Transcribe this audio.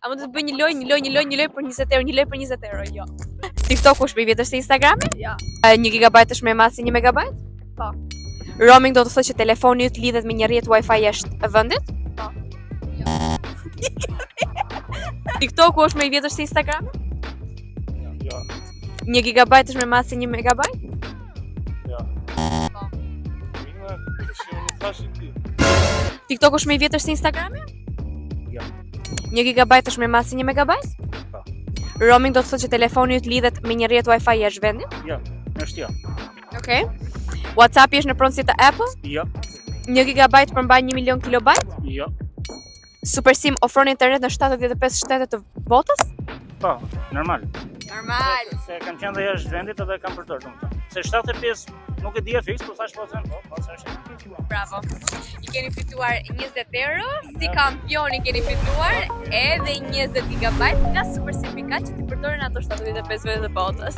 A mund të bëj një lojë, një lojë, një lojë, një lojë për 20 euro, një lojë për 20 euro, jo. TikTok është më i vjetër se Instagrami? Jo. 1 gigabajt është më i madh se 1 megabajt? Po. Roaming do të thotë që telefoni yt lidhet me një rrjet Wi-Fi jashtë vendit? Po. TikToku është më i vjetër se Instagrami? Jo. 1 gigabajt është më i madh se 1 megabajt? Jo. Po. Mirë, tash unë thash i ti. TikToku është më i vjetër se Instagrami? Jo. 1 gigabajt është më i madh se 1 megabajt? Po. Roaming do të thotë që telefoni yt lidhet me një rrjet Wi-Fi jashtë vendit? Jo, është jo. Okej. WhatsAppi është në pronësi të Apple? Jo. 1 gigabajt përmban 1 milion kilobajt? Jo. Supersim ofron internet në 75 shtete të botës? Po, normal. Normal. Se kam qenë dhe jashtë vendit edhe kam përdor, domethënë. Se 75 nuk e dija fiks, po thash po them, po, po se është. Bravo. I keni fituar 20 euro, si kampion i keni fituar edhe 20 GB nga Supersim që t'i përdorin ato 75 vende të botës.